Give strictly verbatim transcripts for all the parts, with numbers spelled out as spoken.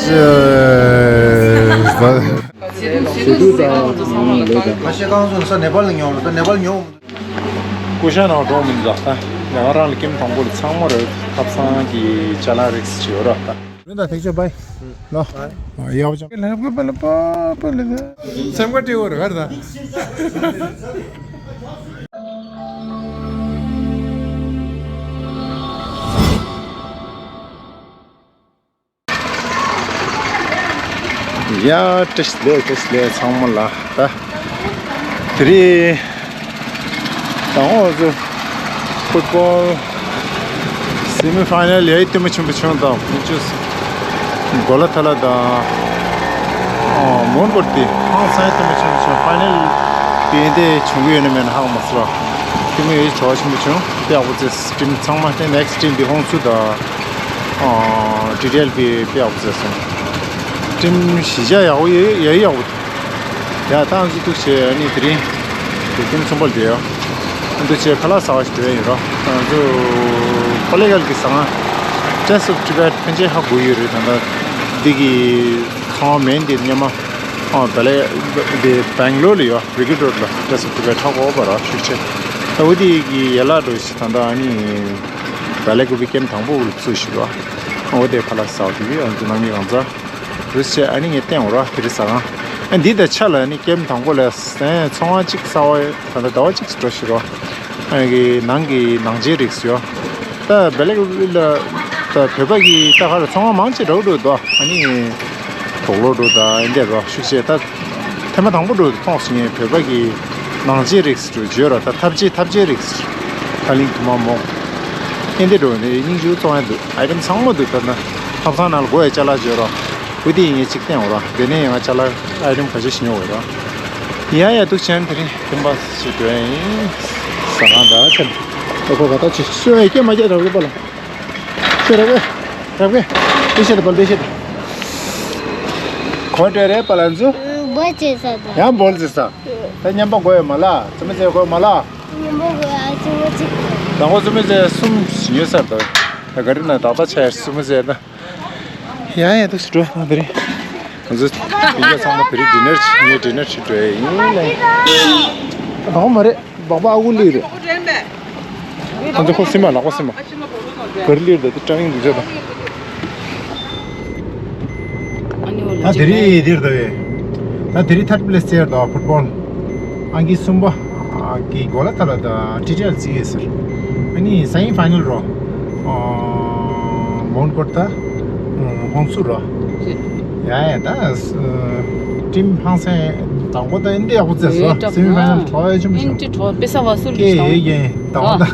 ཁ་ཤས་གང་སོང་ས་ནེ་པཱལ་ལ་ཉོ་རོགས་ད་ནེ་པཱལ་ཉོ། ཀུ་ཤ་ནང་འགྲོ་མི་འདུག་ད། ང་རང་ལ་ཀེམ་དང་པོ་ལ་ཚང་མ་རེད། ཐབ་ཚང་གི་ཅ་ལག་རིགས་ཅིག་ཡོད་ར་ད། རེད་ད་ཐེག་ཆོད་བྷའི། ལོ། ཡག་པོ་ཅང་། ལབ་གི་པ་ལ་པ་པ་ལ་ད། སེམས་ཁ་སྤྲད་འོར་གར་ད། ཡ། བཀྲ་ཤིས་བདེ་ལེགས། བཀྲ་ཤིས་བདེ་ལེགས་ཚང་མ་ལ་ད། དེ་རིང་དང་པོ་ཚོ་ཕུཊ་བྷོལ་སེ་མི་ཕའི་ནལ་ཡ་ཡི་ལྟད་མོ་ཆེན་པོ་བྱུང་དང་། ཕུ་ཅུས་གོ་ལ་ཐ་ལ་དང་མོན་གྷོ་དེ་ཧང་སང་ལྟད་མོ་ཆེན་པོ་བྱུང་། ཕའི་ནལ་དེ་འདྲ་བྱུང་གི་ཡོད་ན་མེད་ན་ཧ་གོ་མ་སོང་། ལྟད་མོ་ཡ་ཡི་བྱ་བ་ཆེན་པོ་བྱུང་། དཔེ་ཡག་པོ་མཛད། ཊིམ་ཚང་མ་དེ་ནེག་སི་ཊིམ་དེ་ཧོན་སུ་དང་། ཨ། ཊི་ཊི་ཨེལ་པི་དཔེ་ཡག་པོ་མཛད་སོང་། ཊིམ་གཞི་བཞག་ཡག་པོ་ཡོད། ཡ་ཡི་ཡག་པོ་འདུག་ཡ། ད་ང་ཚོ་འདུག་བྱས་ཨ་ནི་དེ་རིང་དེ་ཀེམ་གསུམ་པ་ལ་བསྡད་ཡོད། ཨ། འདུག་བྱས་ཁ་ལག་ཟ་བ་ཞིག་འགྲོ་ཡ་ཡིན་རོ། ང་ཚོ་ཕོ་ལི་ཀལ་གི་ཟ་ཁང་Taste of Tibet ཕན་ཆད་ཧ་གོ་ཡོད་རེད། ད་ལྟ་འདི་གི་ཚོང་མེན་དེ་སྔོན་མ། ཨ། བེ་ལེ་དེ་བེང་ལོར་ལ་ཡོད། བྷི་རི་གེཌ་རོཌ་ལ་Taste of Tibet ཧ་གོ་བ་ར་ཤུགས་ཆེ། ད་འོ་དེ་གི་ཡན་ལག་འགྲོ་ཞིག་ད་ལྟ་ཨ་ནི་བེ་ལེ་གོ་བི་ཀེམ་དང་པོ་ལ་ཚུད་ཞིག་རོ། འོ་དེ་ཁ་ལག་ཟ་བ་དེ་གི་ང་ཚོ་ནང་མི་གང་ཚ་རུས་ཆེ། ཨ་ནི་ངས་བསྟན་འོ་ར་དེ་རི་ཟ་ཁང་། ཨ། འདི་དང་ཆ་ལ་ནི་ཀེམ་དང་པོ་ལ་ཟན་ཚོང་བ་གཅིག་ཟ་བ་ད་ལྟ་ཟླ་བ་གཅིག་འགྲོ་ཞིག་རོ། ཨ་ནི་ནང་གི་ནང་ཆས་རིགས་ཡོད། ད་བེ་ལེ་གོ་བི་ལ་ད་བོད་པ་གི་ད་ག་ལ་ཚོང་བ་མང་ཆེ་འགྲོ་འགྲོ་འདུག་ཨ་ནི་གྲོགས་ལོ་འགྲོ་ད་ཨེ་འདྲ་རོ་ཤུགས་ཆེ། ད་ཐེངས་མ་དང་པོ་འགྲོ་མཐོང་སོང་ངས། བོད་པ་གི་ནང་ཆས་རིགས་འགྲོ་བརྗོད་རོ། ད་ཐབ་ཆས་ཐབ་ཆས་རིགས་ཁ་ལིང་དུ་མ་མོ་ཨེ་འདྲ་འགྲོ་ནས་སྙིང་རྗེ་བཙོང་ཡ་འདུག་ཨའི་ཊེམ་ཚང་མ་འདུག་ད་ད་ཐབ་ཚང་ནང་ལ་དགོས་ཡ་ཅ་ལག་བརྗོད་རོ། བུ་དེ་ཡིན་ངས་གཅིག་བསྟན་འོ་ར། དེ་ནས་ཡང་ཅ་ལག་ཨའི་ཊེམ་ག་ཚོད་ཞིག་ཉོ་འོ་ར། ཡ་ཡ་འདུག་བྱས་ན་དེ་རིང་ཐེམ་པ་ཞིག་འགྲོ་ཡ་ཡིན། ཟ་ཁང་ད་ཐེམ། ཨོ་ཁོ་ག་ད་ཅི་ཤོད་ཡ་སྐད་མ་རྒྱག་ར་བའི་པ་ལ། ཤོད་ར་བའི་ར་བའི་པེ་ཤེད་པ་པེ་ཤེད། གོ་འདྲ་རེད་པ་ལ་འཛུ། འབོལ་ཙེ་ས་ད། ཡང་འབོལ་ཙེ་ས། ད་མཉམ་པ་དགོས་ཡོད་མ་ལ། བཙུན་མོ་ཚེ་དགོས་མ་ལ། མཉམ་པ་དགོས་ཨ་བཙུན་མོ་ཚེ། དང་པོ་བཙུན་མོ་ཚེ་གསུམ་ཉོས་ས་ད། ད་ག་རི་ན་ད་ད་ཆ་ཡ་བཙུན་མོ་ཚེ་ད། ཡ་ཡ་འདུག་སེ་འགྲོ་ཡ་དེ་རིང་། ང་ཚོ་ཡིན་གྱི་ཚང་མ་དེ་རིང་ཌི་ནར་ཅིག་ངས་ཌི་ནར་ཅིག་འགྲོ་ཡ་ཡིན་ལེ། དང་མ་རེད། སྦག་སྦག་ཨ་ཁུ་ལི་རེད། ང་ཚོ་ཁོ་སིམ་མ་ལག་པ་སིམ་མ། གར་ལི་རེད་དེ་ཀྲ་ཝིང་འདུག་ཅེས་དང་། ད་དེ་རིང་དེར་ད་བས། ད་དེ་རིང་ཐར་ཌི་པི་ལེ་སི་ཚེར་དང་ཕུཊ་བྷོལ། ཨང་ཀི་གསུམ་པ་གི་གོ་ལ་ཐ་ལ་དང་ཊི་ཊི་ཨེལ་རྩིས་ཡོད་ཟེར། ཨ་ནི་སེ་མི་ཕའི་ནལ་རོ། མོན་གྷོ་དང་ཧོན་སུར་རོ། ཡ་ཡ་ད་ཊིམ་ཧང་སང་དང་པོ་ད་ཨིན་ཏི་ཡག་པོ་རྩེས་སོ། སེ་མི་ཕའི་ནལ་གྲོགས་ཡ་ཆེན་པོ་བྱུང་། ཨིན་ཏི་གྲོགས་པེ་ས་བ་སུར་གི་ཡེ་ཡེ་དང་པོ་ད་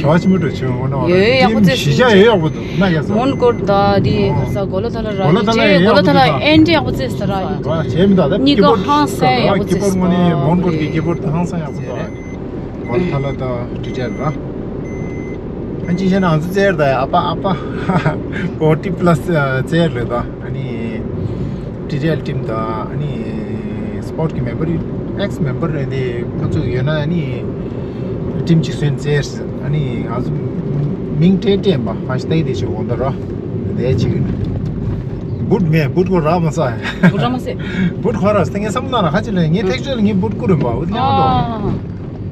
གྲོགས་ཆེན་པོ་འགྲོ་བྱུང་ངོ་ན། ཡོད་ཡག་པོ་རྩེས་སོ། གཞི་བཞག་ཡོད་ཡག་པོ་འདུག་ན་ཡ་སོ། མོན་གྷོ་ད་དེ་ས་གོ་ལ་ཐ་ལ་ར་གོ་ལ་ཐ་ལ་ཡེ་གོ་ལ་ཐ་ལ་ཨིན་ཏི་ཡག་པོ་རྩེས་སོ་ར། ར་བྱས་མི་འདུག་ད་གཉིས་ཀ་ཧང་སང་ཡག་པོ་ཀི་བོར་ཌི་ངོ་ནི་མོན་གྷོ་གི་ཀི་བོར་ཌི་ཧང་སང་ཡག་པོ་འདུག་གོ་ལ་ཐ་ལ་དང་ཊི་ཊི་ཨེལ་ར། ཨ་ཅི་བྱས་ན་ང་ཚོ་རྩེར་ད་ཨ་ཕ་ཨ་ཕ་ཕོར་ཊི་པ་ལ་སི་རྩེར་ལོས་ད། ཨ་ནི་ཊི་ཊི་ཨེལ་ཊིམ་དང་ཨ་ནི་སི་པོར་ཊི་གི་མེམ་བར་ཨེག་སི་མེམ་བར་རེད་དེ་ཁོ་ཚོ་ཡོད་ན་ཨ་ནི་ཊིམ་གཅིག་སོན་རྩེར། ཨ་ནི་ང་ཚོ་མིང་སྤྲད་སྤྲད་པ་ཧ་ཤི་ཏའི་དེ་ཞིག་འོང་ད་ར་དེ་ཅིག་བུད་མེད་བུད་ཁོ་ར་མ་ས་བུད་ར་མ་ས་བུད་ཁོ་ར་སྟེ་ངས་བསམ་ན་ར་ཁ་ཅིག་ལ་ངས་ཐེག་ཆོད་ལ་ངས་བུད་ཁོ་རེད་པ་འོ་དེ་ལ་ང་དོ།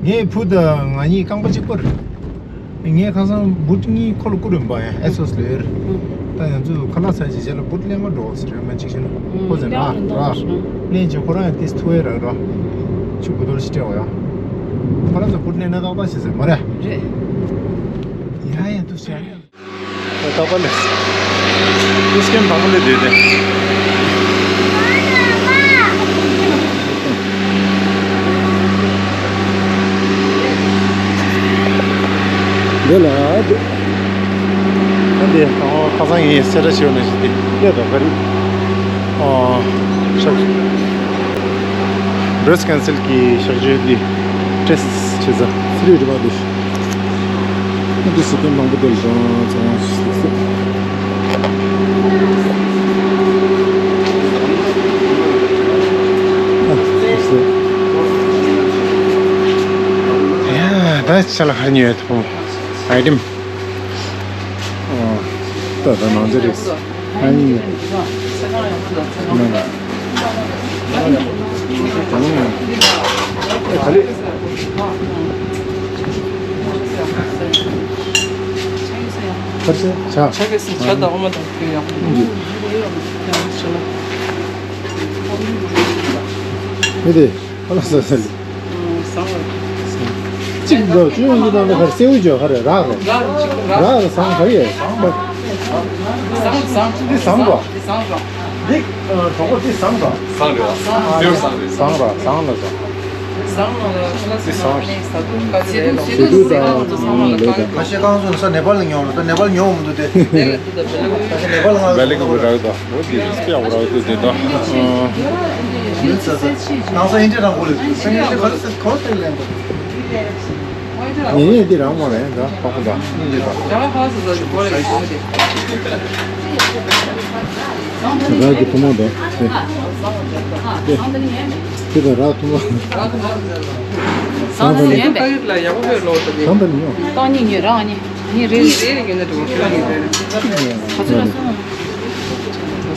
ངའི་བུ་དང་ང་གཉིས་རྐང་པ་གཅིག་པ་རེད། ངས་ཁ་སང་བུད་གཉིས་ཁོ་ལ་བསྐུར་ཡིན་པ་ཡང་ཨེ་སོ་སི་ལོས་རེད། ད་ང་ཚོས་ཁ་ལག་ཚར་རྗེས་རྗེས་ལ་བུད་ལེན་མ་འགྲོ་ཟེར་ཡོད་མ་གཅིག་བྱས་ན་ཁོ་ཚོས་ན་ར་ལེན་བྱས་ཁོ་རང་ཡང་ཏིས་ཐུ་ཨེ་ར་ར་ཆུ་བུ་དོར་ཞིག་སྤྲད་འོ་ཡ། ཁོ་རང་ཚོ་བུད་ལེན་ན་ཏག་ཏག་བྱེད་ཟེར་མ་རེད། རེད། ཡ་ཡ་འདུག་བྱས། ད་པ་ལེ། ཏུས་ཀེམ་དང་པོ་ལེ་དེ་དེ། འདི་ལ་དེ། ཨ་འདི་ད་ཁ་སང་ངས་གསལ་བསྒྲགས་བྱས་ནས་ཞིག་དེ་སླེབས་དང་ག་རེ། ཨ། ཤག་བྷི་རེ་སི་ཊི་ཀེན་སར་གྱི་གཤག་བཅོས་ཀྱི་ཊེ་སི་ཊི་བྱེད་ས་སི་རི་རི་མ་འདུག་འདི་སི་ཀེམ་མང་པོ་འདིར་བྱུང་ཚང་མ་ཞིག་སི། ཨ། ཞིག་སི། ཡ། ད་ཅ་ལག་ཧ་ཉོས་ཐུབ། ཨའི་ཊེམ། ཨ། ད་ད་ནང་འདི་རེད། ཨ་ནི། ཨེ་ག་ལེ། ཁ་ཆེ་ཆ། ཆ་གེ་སི་ཆ་དང་ཨོ་མ་དང་ཁྱོད་ཡག་པོ་འདུག་མི་དེ་ཁ་ལ་ས་ས་ལི། གཅིག་འགྲོ་བཅུ་ཡོང་གི་དང་ལ་ཁར་སེའུ་ཇོ་ཁར་རག་རེད། རག་རེད་སང་ཁ་ཡེ། འདི་སང་རོ། འདི་གྲོགས་པོ་འདི་སང་རོ། སང་རེད་བ། སང་རེད། སང་ར་སང་ལ་སང་། འདི་སང་། ཟེ་དུ་དང་ལོས་དང་། ཁ་ཤས་རྐང་བཙུགས་ས་ནེ་པཱལ་ལ་ཉོ་རོ། ད་ནེ་པཱལ་ཉོ་འོང་མི་འདུག་སྟེ། ཁ་ཤས་ནེ་པཱལ་ང་། བེ་ལེ་ཀ་བུ་རག་དང་། འོ་དེ་སྤྱ་བུ་རག་དུ་དེ་དང་། མིན་ས་ས། ནང་ས་ཨིན་ཏྲེ་རང་གོ་ལེ། ས་ཨིན་ཏྲེ་ག་རེ་ས་གོ་ལེ་ལེན་གོ། ཉེ་ཉེ་འདི་རང་མོ་རེད་ད། ཁོག་པ་དང་སྙིང་རྗེ་དང་། རག་གི་ཐུན་མོང་དང་། དེ་དེ་དང་རག་ཐུན་མོང་། སང་ད་ནི་ཡོད་པས། སང་ད་ནི་ཡོད། སྟོང་གཉིས་ཉོས་རང་ནི་ནི་རེ་རེ་རེ་ཉོས་ན་འགྲོ་གི་རེད། ག་ཚོད་ལ་སོང་།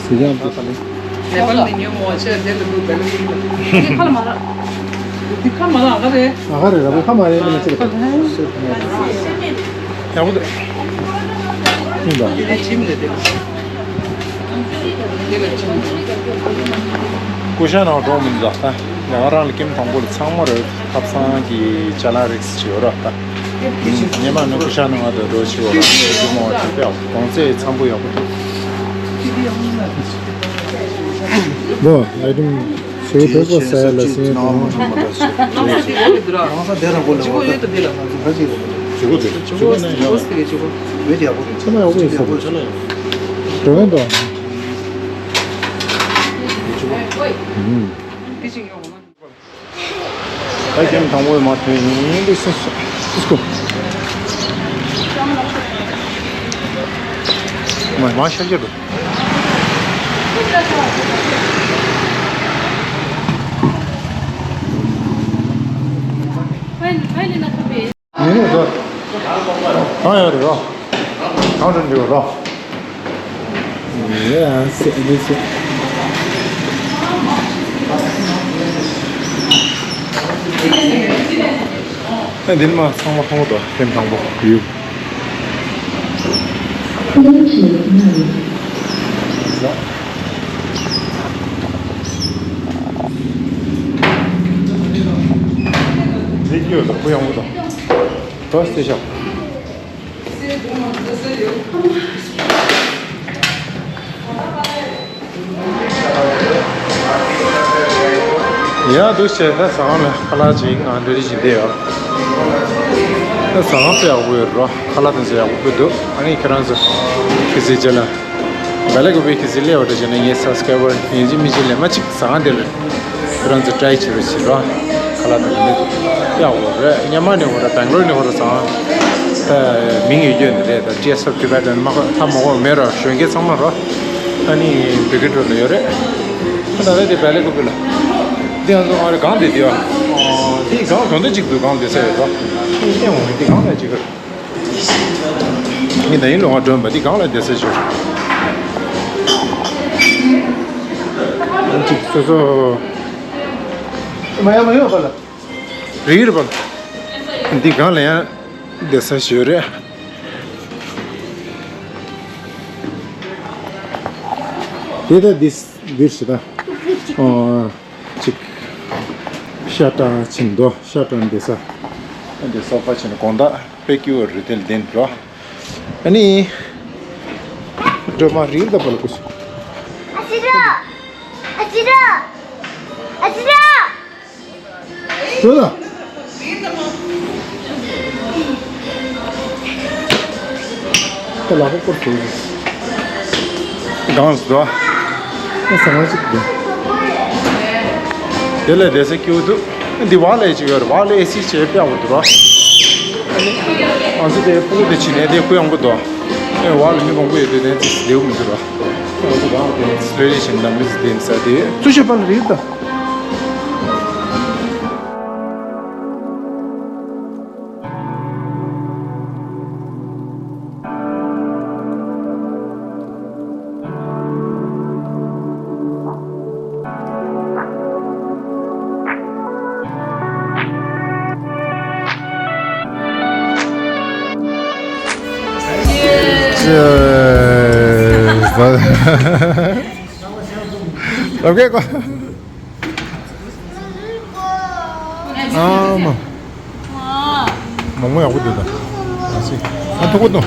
དེ་ཡང་དེ་ནེ་པཱལ་ནས་ཉོས་མོ་ཆེ་དེ་ལ་འདུག་དེ་ལ་འདུག་ཁ་ལ་མ་རག་འདི་ཁ་མ་རག་ཨ་ཁ་རེད། ཨ་ཁ་རེད་ར། ཁ་མ་རེད་ལ་ཅི་རེད། ཡག་པོ་འདུག་ཁྱིམ་ལ་དེ། དེ་ལ་ཁྱིམ། ཀུ་ཤ་ནང་འགྲོ་མི་འདུག་ད་ང་རང་ལ་ཀེམ་དང་པོ་ལ་ཚང་མ་རེད། ཐབ་ཚང་གི་ཅ་ལག་རིགས་ཅིག་ཡོད་ར་ད། ཉི་མ་ནུ་ཀུ་ཤ་ནང་ང་དུ་འགྲོ་ཆེ་བ་ར། ཀུ་མོ་བ་དེ་དཔེ་གོང་ཚད་འཚམ་པོ་ཡག་པོ་འདུག་ལོ་ཨའི་ཏམ་ཞེ་པོ་ཕེབས་པ་ཟ་ཡ་ལ་སེ་དང་། ནང་ས་དེ་རང་གོ་ལ་བ་ད་ཇུ་གུ་དེ་ཇུ་གུ་ནས་ཡོད། ཇུ་གུ་ཆ་ལ་ཡག་པོ་ཡོད་ས་རེད། ཆ་ལ་ཡག་པོ་ཡོད་ས་རེད། འགྲོ་ཡོང་དང་། ད་ཀེམ་དང་པོ་མ་ཐོན་ཡིན་འདུག་སེ་སུ་སྐུ། མ་མ་ཤར་གྱི་འདུག་ཡིན་ནོ་ད། གང་ཡོད་རེད་རོ། གང་དུ་འགྲོ་རོ། ཡ་སེ་འདི་སེ། ཨ་འདི་མ་ཚང་མ་མཐོང་གི་འདུག་ཀེམ་དང་པོ་ཡུ། འདི་སྐྱོ་དང་བུ་ཡང་བུ་དང་། ཏོག་ཙམ་ཤོག་ཡ་འདུག་བྱས་ད་ཟ་ཁང་ལ་ཁ་ལག་ཅིག་ང་འདྲ་ཞིག་བསྡད་ཡོད། ད་ཟ་ཁང་དཔེ་ཡག་པོ་ཡོད་རོ། ཁ་ལག་དེ་ཚོ་ཡག་པོ་དཔེ་འདུག་ཨ་ནི་ཁྱེད་རང་ཚོ་གི་ཟི་བྱས་ལ་བལ་ལ་གི་བའི་གི་ཟི་ལེ་བ་འདྲ་བྱས་ན་ངའི་སབ་སི་ཀ་རའི་བར་ཡིན་གཅིག་མིན་གཅིག་ལས་མ་གཅིག་ཟ་ཁང་དེ་ལ། ཁྱེད་རང་ཚོ་ཊ་རའི་བྱེད་རོགས་བྱེད་རོགས། ཁ་ལག་དང་མི་ཡག་པོ་རེད། སྔོན་མ་ནས་ཧོ་ར་སྦེང་ལོར་ནས་ཧོ་ར་ཚང་ད་མིང་ཡོད་རྒྱུ་ནི་རེད། ད་ཊི་ཨེས་ཨེཕ་ཊི་བེ་ཊན་མ་ཁ་ཐ་མ་གོ་མེད་རོགས་གཞོན་སྐྱེས་ཚང་མ་རོགས་ཨ་ནི་བོད་སྐད་འགྲོ་ལ་ཡོད་རེད། ད་ད་རེད་དེ་བལ་ལེ་ཀུ་པི་ལ་འདི་ང་ཚོ་ང་རེ་གང་དེ་དེ་བ་འདི་གང་གང་འདྲ་ཅིག་འདུག་གང་དེ་ཚད་རེད་རོགས་ཨ་ནི་སྟེང་འོང་འདི་གང་ལ་ཅིག་ག་ངས་ད་ཡིན་ལོ་ང་སྒྲོན་པ་འདི་གང་ལ་བསྡད་ས་བྱོས། ཅིག་སོ་སོ། མ་ཡ་མ་ཡོད་པ་ལ། རིག་རེད་པ་ལ། འདི་གང་ལ་ཡང་བསྡད་ས་བྱོས་རེད། དེ་ད་འདི་འདིར་ཞིག་ད། ཨོ། ཅིག་ཤ་སྟག་ཕྱིན་དོ། ཤ་སྟག་འདི་ས། འདི་སོ་ཕ་ཕྱིན་དགོང་དག་དཔེ་སྐྱིད་པོ་རེད་དེ་ལྡན་འགྲོ། ཨ་ནི། སྒྲོལ་མ་རིལ་ད་པ་ལ་ཀུ་སུ། ཨ་ཅི་ར། ཨ་ཅི་ར། ཨ་ཅི་ར། སྒྲོལ་ལ། ཁོ་ལག་པ་སྐོར་བྱེད། གང་སུ་དོ། ཨ་ས་ང་ཅིག་འདུག་དེ་ལས་བསྡད་ས་སྐྱིད་པོ་འདུག་འདི་བ་ལས་ཅིག་ཡོད་རེད། བ་ལས་ཨེ་སི་བྱས་དཔེ་ཡག་པོ་འདུག་ར། ཨ་ནི། ང་ཚོ་དེ་སྤུ་གུ་དེ་བྱིན་ནས་དེ་གུ་ཡངས་པོ་འདུག་ཨེ་བ་ལ་མི་མང་པོ་ཡོད་དུས་དེ་ཚོ་བདེ་པོ་མི་འདུག་ར། ང་ཚོ་རང་དེ་ལས་རེ་བཞིན་ནམ་མི་ཚོ་དེ་ནི་ས་དེ་ཚུ་ཤ་པ་ལ་རེད་ད། ལབ་ཀྱི་གོ། ཨ་མ། མོག་མོག་ཡག་པོ་འདུག་ད། ཨ་ཙི། ཨ་ཐུག་པ་དང་།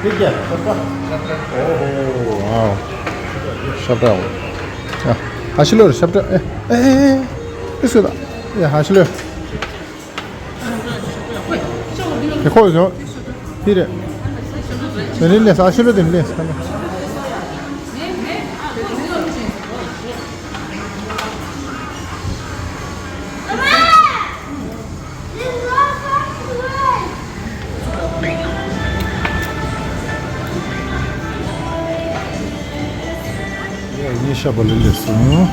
ཤ་བཀྲ། ཨོ་ཧོ། ཨ། ཤ་བཀྲ། ཨ། ཧ་ཤི་ལོ་རེད་ཤ་བཀྲ། ཨེ་ཨེ་ཨེ། ཨེ་སུ་ད། ཨེ་ཧ་ཤི་ལོ། དེ་ཁོ་ཡོད། དེ་རེད། དེ་ནས་ལས་ས་ཤི་ལོ་དེ་ནས་ལས་ས་ལ། ཡ་ཉེ་ཤ་བ་ལི་ལི་སོང་།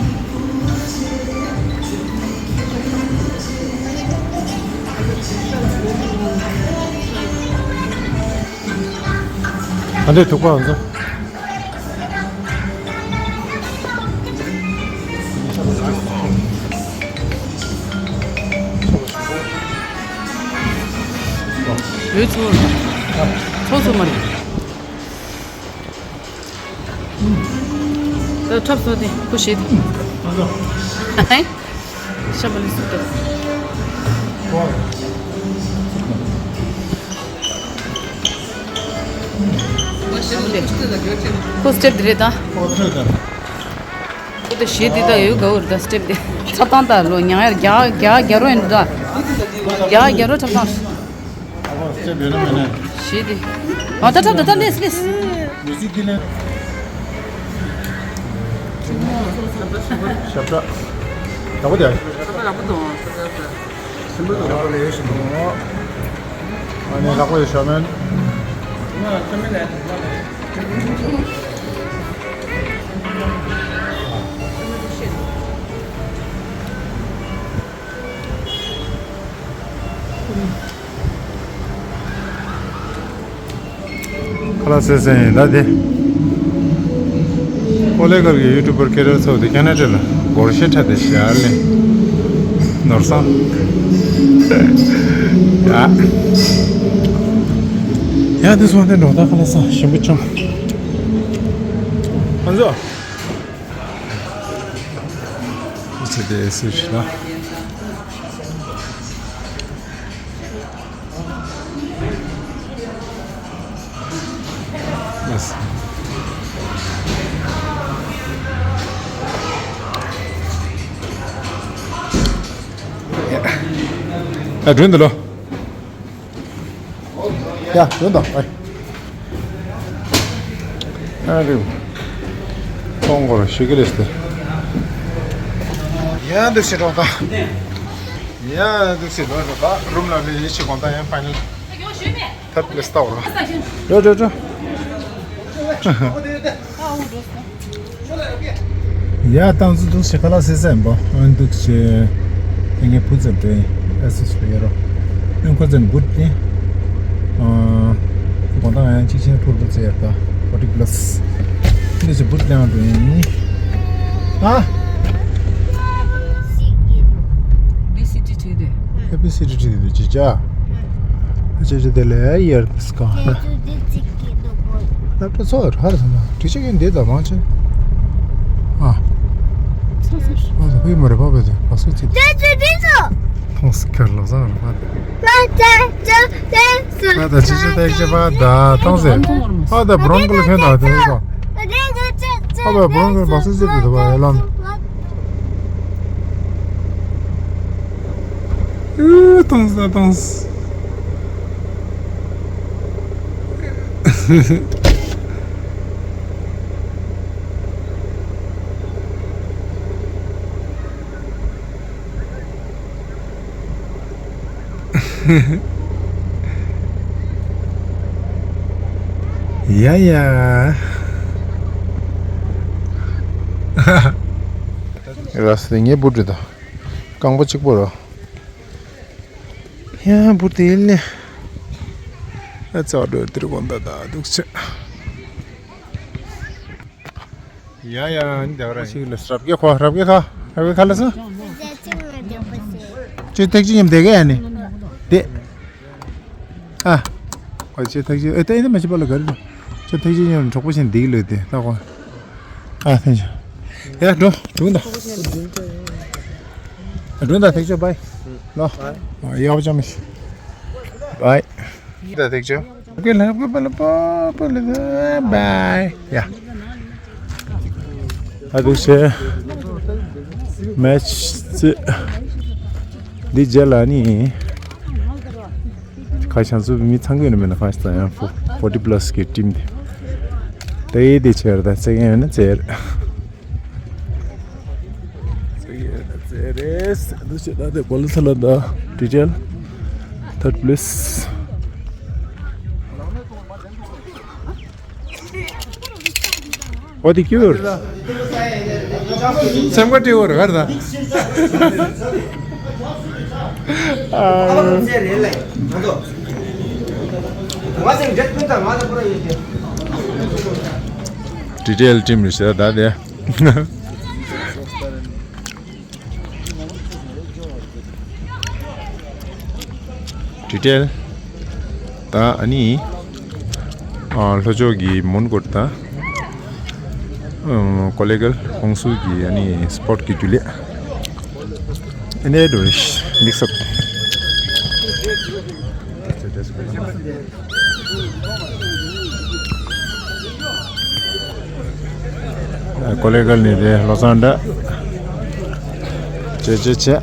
ཨ་འདྲས་ཐུག་པ་ང་ཚོ། ལུས་ཚོ། ཚོ་ཚོ་མ་རེད། ད་ཁྲབ་སོ་དེ་ཁུ་ཤེས་དེ། ཤ་བ་ལི་སུ་དེ། ཁོ་སྟེབ་དེ་རེད་ད། ཁོ་དེ་ཞེས་དེ་ད་ཡོད་ག་བར་ད་སྟེབ་དེ། ཁྲབ་སྟངས་ད་ལོ་ཉང་ཡར་རྒྱ་རྒྱ་རྒྱ་རོ་ཡིན་འདུག་ད། རྒྱ་རྒྱ་རོ་ཁྲབ་སྟངས། ཨ་ཁོ་སྟེབ་ཡོད་ན་མེད་ན། ཞེས་དེ། ཨ་ད་ཁྲབ་ད་ད་ལེས་ལེས། མི་ཚིག་དེ་ལེན། ཤ་བཀྲ། ཡག་པོ་དེ། ཤ་བཀྲ་ཡག་པོ་འདུག་ཤ་བཀྲ་ཤ་བཀྲ། ཞིམ་པོ་འདུག་ལག་པ་ལ་ཡོད་ཞིམ་པོ། ཨ་ནི་ལག་པ་ཡོད་ཤ་མེན། ཁ་ལག་བཟས་ཟིན་ཡིན་ད་དེ། ཨོ་ལེ་གར་གྱི་ཡུ་ཊུབ་པར་ཁེ་རེ་ཚོ་དེ་ཁེ་ན་ཌ་ལ་སྒོར་གཞས་འཁྲབ་སྟེ་ཞལ་ལས་ནོར་བཟང་། ཡ། ཡ་དེ་སོང་དེ་འགྲོ་ད་ཁ་ལག་ཟ་ཞིམ་པོ་བྱུང་། ང་ཚོ། ཚེ་དེ་སུ་ཞིག་ལ། ཡ། ཨ་སྒྲོན་འདི་ལོ། ཡ་སྒྲོན་དང་ཨ། ཨ་རེ། ཁོང་སྐོར་ཞིག་གི་རེད་དེ། ཡ་འདུག་སེ་འགྲོ་དང་། ཡ་འདུག་སེ་འགྲོ་རོགས་ད་རུམ་ལ་ལས་ཡིད་ཆེས་གོང་ད་ཡང་ཕ་ནལ། ཐབས་ལས་ལྟ་བ་རོ། འགྲོ་འགྲོ་འགྲོ། ཡ་ཏང་སུ་འདུག་ཞེ་ཁ་ལག་སེ་སེ་འབོ་ཨན་འདུག་ཞེ། དེ་ངས་བུ་ཙམ་དེ་ཨེ་སི་སུ་ཡོད་རོ། ཨན་ཁོ་ཙམ་བུ་དེ། དགོང་དག་ཡང་གཅིག་ཆེན་ཕུར་བུ་ཙེ་ཡར་ད་ཕོར་ཊི་པ་ལ་སི། འདི་ཞེ་བུ་ལེང་དུ་ཡིན། ཨ། ཨེ་བི་སི་ཌི་བྲིས་དེ་ཅི་ཅ། ཨ་ཅེ་ཅེ་དེ་ལས་ཡར་སྐ་ཧ། ལབ་ད་ཚོ་ཧར་སོང་ན་དྲི་ཆུ་གིན་འདི་ད་མང་ཆེ། ཨ། ཚོ་ཚོ། ཨ་ད་ཕི་མ་རེ་པ་པ་དེ་བ་སུ་ཚིག་དེ་ཚོ་དེ་ཚོ། ཐོང་སི་ཁར་ལོ་ཟ་ར་པ་དེ། ལ་ད་ཅོ་དེ་ཚོ། ཨ་ད་ཅི་ཅི་དེ་ཅི་པ་ད་ཐོང་སི། ཨ་ད་བྲོང་ཀུལ་ཁན་ད་དེ་ཚོ། ཨ་ད་བྲོང་ཀུལ་བ་སུ་ཚིག་དེ་བ་ཡ་ལམ། ཨུ། ཏོང་ས་ཏོང་ས། ཡ་ཡ། ར་སེ་ངའི་བུ་འདྲི་དང་། རྐང་པ་གཅིག་པོ་རོ། ཡ་བུ་དེ་ལེ། ཨ་ཙག་འགྲོ་དེར་གོན་ད་ད་འདུག་ཆེ། ཡ་ཡ་འདི་བ་ར་ཞིག་ལ་རབ་ཀྱི་ཁ་རབ་ཀྱི་ཁ་རབ་ཀྱི་ཁ་ལ་སོ། ཁྱེད་ཐེག་ཆེ་མཉམ་བསྡད་ག་ཡ་ནི། དེ། ཨ། ཨ་ཁྱེད་ཐེག་ཆེ་ཨེ་ད་ཨེ་ད་མ་བྱེད་པ་ལ་ག་རེ་འདུག་ཁྱེད་ཐེག་ཆེ་མཉམ་གྲོགས་པོ་ཆེན་འདིག་ལོས་དེ་ལྟ་གོ། ཨ་ཐེག་ཆེ། ཡ་འགྲོ་འགྲོ་ད། འགྲོ་ད་ཐེག་ཆེ་བྷའི། ལོ། ཡག་པོ་ཅང་མི་ཤེས། བྷའི། འགྲོ་ད་ཐེག་ཆེ། ཨོ་ཁེ་ལ་པ་པ་ལ་པ་པ་ལ་བྷའི། ཡ། ཨ་དུ་ཤེ། མེ་ཆི་ཙི། འདི་རྗེས་ལ་ནི། ཁ་བྱང་ཚུ་མི་ཚང་གི་ཡོད་ན་མེད་ན་ཁ་ཤས་ཡང་ཕོ་ཕོར་ཊི་པ་ལ་སི་གི་ཊིམ་དེ། དེ་ཡི་དེ་ཆེར་ད་ཚེ་ཡང་ན་ཚེར། ཚེ་ཡང་ན་ཚེར་རེད། འདི་ཆེ་ད་དེ་གོ་ལ་ཚ་ལ་ད་ཌི་ཊེལ། ཐར་ཌི་པ་ལེ་སི། འོ་དེ་ཁྱོད། སེམས་ཁ་སྤྲེའུ་རེད་ག་རེ་ད། ཨ། ཌི་ཊེལ་ཊིམ་རེད་ཤག་ད་དེ། ཌི་ཊེལ། ད་ཨ་ནི། ཨ། ལྷོ་ཕྱོགས་ཀྱི་མོན་གྷོ་དང་། ཨ། ཀོ་ལེ་གལ་ཧོང་སུ་གི་ཨ་ནི་སི་པོཊ་གི་རྒྱུ་ལས། ཨ་ནི་འགྲོ་རེ་མིག་སབ། ཀོ་ལེ་གལ་ནས་དེ་ལོ་སང་འདྲ། ཅེ་ཅེ་ཅེ།